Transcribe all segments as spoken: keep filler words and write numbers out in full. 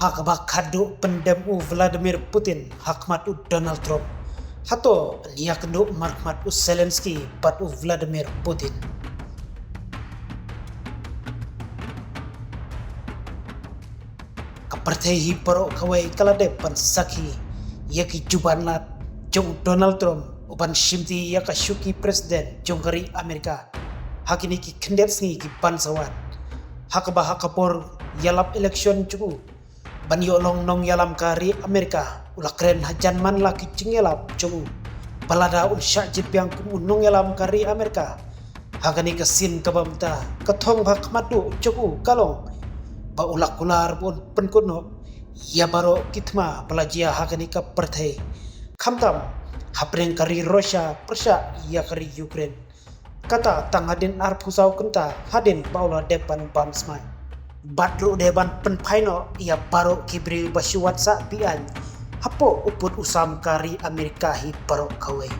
Ha kaba khatduh pyndem u Vladimir Putin ha khmat u Donald Trump. Hato yn ïakynduh markhmat u Zelensky bad u Vladimir Putin? Ka pyrthei hi baroh kawei ka la dep ban sakhi ïa ki juban lad jong u Donald Trump u ban shimti ïa ka shuki president jong ka ri Amerika ha kine ki khyndiat sngi ki ban sa wan. Ha kaba ha ka por ïalap election jong u ban ïoh long nongïalam ka ri Amerika, u la kren hajan man la ki jingïalap jong u ba lada un shah jingpyniaid kum u nongïalam ka ri Amerika ha kane ka sien kaba mynta, ka thong ba khmat duh jong u ka long ba u la kular ba un pynkut noh ïa baroh ki thma ba la jia ha kane ka pyrthei, khamtam hapdeng ka ri Russia pyrshah ïa ka ri Ukraine. Kata tang hadien arphew saw kynta hadien ba u la dep ban bam smai. Bad ruh dei ban pynphai noh ïa baroh ki briew ba shu wad sah biang hapoh u pud u sam ka ri Amerika hi baroh kawei.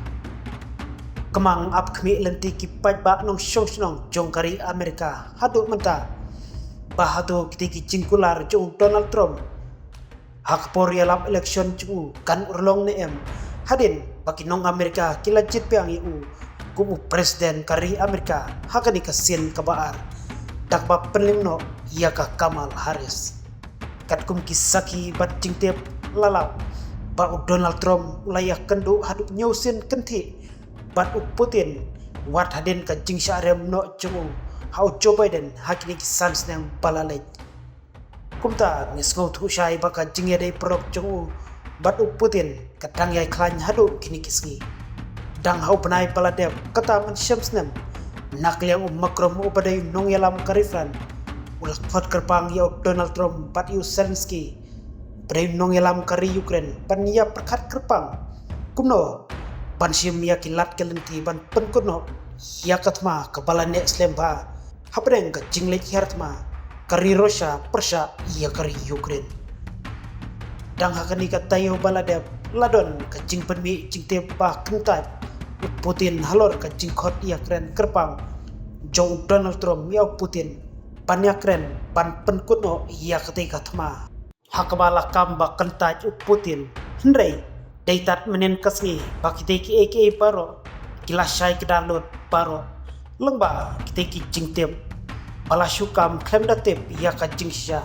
Ka mang ap khmih lynti ki paidbah nongshong shnong jong ka ri Amerika haduh mynta ba hato kiti ki jingkular jong u Donald Trump ha ka por ïalap election jong u kan urlong ne em, hadien ba ki nong Amerika ki la jied biang ïa u kum u president ka ri Amerika ha kane ka sien kaba ar da kaba pynlong noh ïa ka Kamala Harris. Katkum ki sakhi bad jingtip la lap ba u Donald Trump u la ïakynduh haduh hynñiew sien kynthih bad u Putin wat hadien ka jingshah rem noh jong u ha u Joe Biden ha kine ki san snem ba la leit. Kumta ngi sngewthuh shai ba ka jingïadei paralok jong u bad u Putin ka dang ïai khlaiñ haduh kine ki sngi. Dang ha u bnai ba la dep kata mynshem snem, na ka liang u Macron uba dei u nongïalam ka ri France u la khot kyrpang ïa u Donald Trump bad ïa u Zelensky uba dei u nongïalam ka ri Ukraine ban ïa pyrkhat kyrpang kumno ban shim ïa ki lad ki lynti ban pynkut noh ïa ka thma kaba la neh slem bha hapdeng ka jingleit hiar thma ka ri Russia pyrshah ïa ka ri Ukraine. Dang ha kane ka taïew ba la dep la don ka jingpynmih jingtip ba kyntait u Putin halor ka jingkhot ïakren kyrpang jong u Donald Trump ïa u Putin ban ïakren ban pynkut noh ïa katei ka thma ha kaba la kam ba kyntait u Putin. Hynrei dei tad mynnin ka sngi ba kitei kiei kiei baroh ki la shai kdar lut baroh lyngba kitei ki jingtip ba la shu kam khlem da tip ïa ka jingshisha.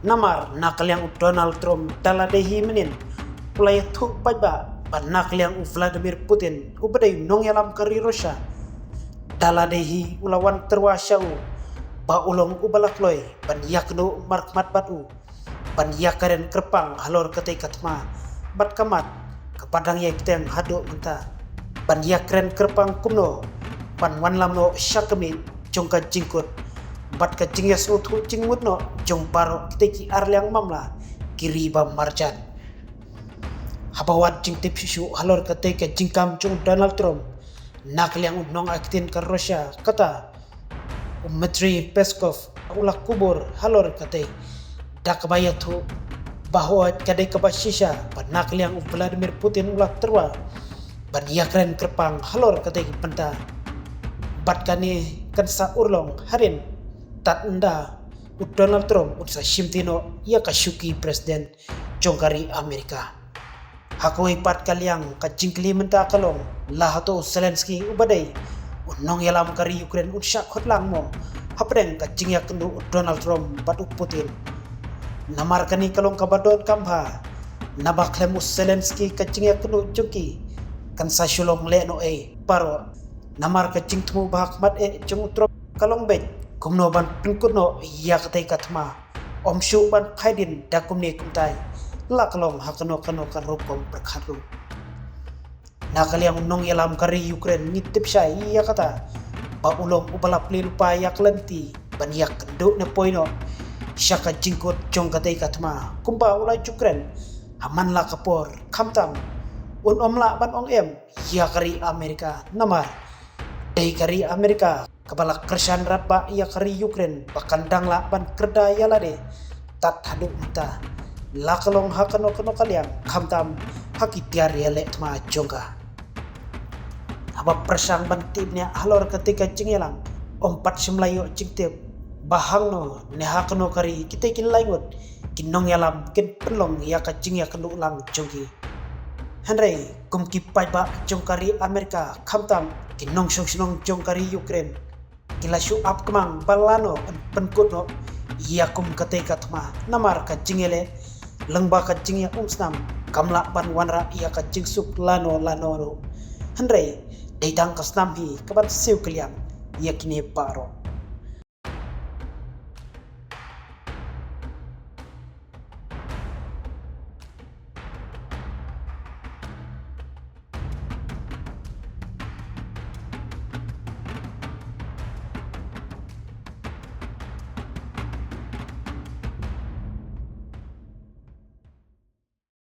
Namar na ka liang u Donald Trump da lade hi mynnin u la ïathuh paidbah ba na ka liang u Vladimir Putin uba dei u nongïalam ka ri Russia da lade hi u la wan tyrwa sha u ba u long uba la kloi ban ïakynduh markhmat bad u ban ïakren kyrpang halor katei ka thma bad ka mat kaba dang ïai bteng haduh mynta ban ïakren kyrpang kumno ban wanlam noh sha ka miej jong ka jingkut bad ka jingïasngewthuh jingmut noh jong baroh kitei ki arliang mamla ki ri ba marjan. Haba wad jingtip shuh shuh halor katei ka jingkam jong u Donald Trump, na ka liang u nongai ktien ka Russia kata u Dmitry Peskov u la kubur halor katei da kaba ïathuh ba hooid ka dei kaba shisha ba na ka liang u Vladimir Putin u la tyrwa ban ïakren kyrpang halor katei ka bynta bad kane kan sa urlong hadien tad ynda u Donald Trump un sa shimti noh ïa ka shuki president jong ka ri Amerika. Ha kawei pat ka liang ka jingkylli mynta ka long la hato u Zelensky uba dei u nongïalam ka ri Ukraine un shah khot lang mo hapdeng ka jingïakynduh u Donald Trump bad u Putin. Namar kane ka long kaba donkam bha naba khlem u Zelensky ka jingïakynduh jong ki kan sa shu long lehnohei baroh. Namar ka jingthmu ba ha khmat eh jong u Trump ka long beit kumno ban pynkut noh ïa katei ka thma. Ym shuh ban phai dien da kumne kumtai la ka long ha kano kano ka rukom pyrkhat ruh. Na ka liang u nongïalam ka ri Ukraine ngi tip shai ïa kata ba u long uba la plie lypa ïa ka lynti ban ïakynduh ne poi noh sha ka jingkut jong katei ka thma kumba u la ju kren ha man la ka por. Khamtam un ym lah ban ong em ïa ka ri Amerika namar dei ka ri Amerika kaba la kyrshan radbah ïa ka ri Ukraine ba kan dang lah ban kyrda ïa lade tad haduh mynta la ka long ha kano kano ka liang khamtam ha ki tiar ïaleh thma jong ka. Haba pyrshang ban tip nia halor katei ka jingïalang ym pat shym la ïoh jingtip ba hangno ne ha kano ka ri kitei ki lai ngut ki nongïalam kin pynlong ïa ka jingïakynduh lang jong ki. Hynrei kum ki paidbah jong ka ri Amerika, khamtam ki nongshong shnong jong ka ri Ukraine, ki la shu ap kmang ba lano yn pynkut noh ïa kum katei ka thma, namar ka jingïaleh lyngba ka jingïaumsnam kam lah ban wanrah ïa ka jingsuk lano lano ruh. Hynrei dei tang ka snam hi kaban siew kylliang ïa kine baroh.